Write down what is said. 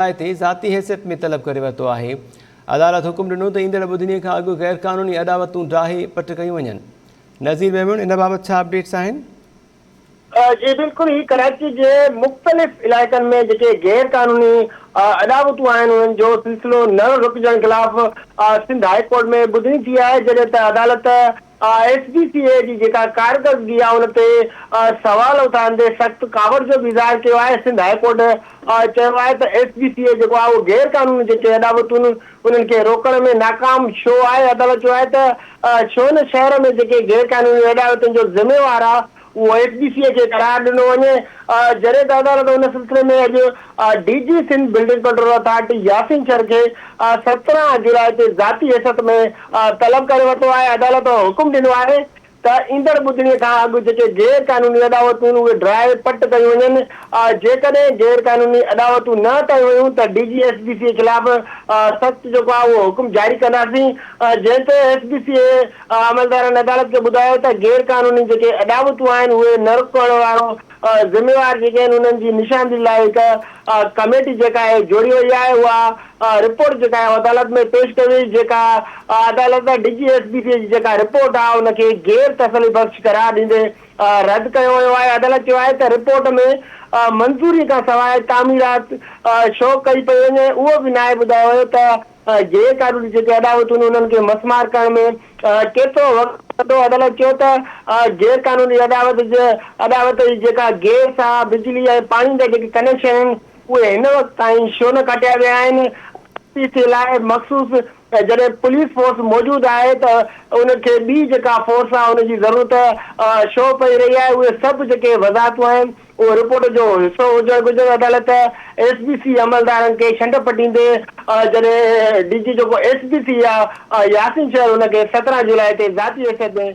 تي ذاتي حيثيت ۾ طلب ڪري ورتو آهي. عدالت حڪم ڏنو ته ايندڙ ٻڌڻي کان اڳ غيرقانوني اڏاوتون ڊاهي پٽ ڪيون وڃن. نذير ميمڻ ان بابت ڇا اپڊيٽس آهن؟ جي بلڪل هي ڪراچي جي مختلف علائقن ۾ جيڪي غير قانوني اڏاوتون آهن انهن جو سلسلو نه رڪجڻ خلاف سنڌ هائي ڪورٽ ۾ ٻڌڻي ٿي آهي جڏهن ته عدالت ايس بي سي اي جي جيڪا ڪارڪردگي آهي ان تي سوال اٿاريندي سخت ڪاوڙ جو به اظهار ڪيو آهي، سنڌ هاء ڪورٽ چيو آهي ته ايس بي سي اي جيڪو آهي اهو غير قانوني جيڪي اڏاوتون انهن کي روڪڻ ۾ ناڪام ڇو آهي، عدالت چيو آهي ته ڇو نه شهر ۾ جيڪي غير قانوني اڏاوتن جو ذميوار آهي اهو ايس بي سي اي کي قرار ڏنو وڃي، جڏهن ته عدالت ان سلسلي ۾ اڄ D G Sindh building control authority Yasin Shar کي 17 جولاء تي ذاتي حيثيت ۾ طلب ڪري ورتو آهي، عدالت حڪم ڏنو آهي ته ايندڙ ٻڌڻي کان اڳ جيڪي غير قانوني اڏاوتون اهي ڊاهي پٽ ڪيون وڃن، جيڪڏهن غير قانوني اڏاوتون نه هٽايون ويون ته D G S B C خلاف سخت جيڪو آهي اهو حڪم جاري ڪنداسين، جنهن تي ايس بي سي اي عملدارن عدالت کي ٻڌايو ته غير قانوني جيڪي اڏاوتون آهن اهي نه رڪڻ وارو ذميوار جيڪي آهن انهن جي نشاندهي لاء هڪ ڪميٽي جيڪا آهي جوڙي وئي آهي اها رپورٽ جيڪا آهي عدالت ۾ پيش ڪئي وئي جيڪا عدالت D G S B C جي جيڪا رپورٽ آهي ان کي غير تسلي بخش قرار ڏيندي رد ڪيو ويو آهي عدالت چيو آهي ته رپورٽ ۾ منظوري کانسواء تعميرات ڇو ڪئي پئي وڃي اهو به ناهي ٻڌايو ويو ته غير قانوني جيڪي اڏاوتون انهن کي مسمار ڪرڻ ۾ ڪيترو وقت لڳندو؟ عدالت چيو ته غير قانوني اڏاوت جي اڏاوت جي جيڪا گئس آ، بجلي ۽ پاڻي جا جيڪي ڪنيڪشن آهن اهي هن وقت تائين ڇو نه ڪٽيا ويا آهن؟ پي سي لاء مخصوص جڏهن پوليس فورس موجود آهي ته ان کي ٻي جيڪا فورس آ ان جي ضرورت ڇو پئي رهي آهي؟ اهي سڀ جيڪي وضاحتون آهن اهو رپورٽ جو حصو هجڻ گهرجي. عدالت ايس بي سي عملدارن کي ڇنڊ پٽيندي جڏهن ڊي جي جيڪو ايس بي سي آ ياسين شهر ان کي 17 جولاء تي ذاتي حيثيت ۾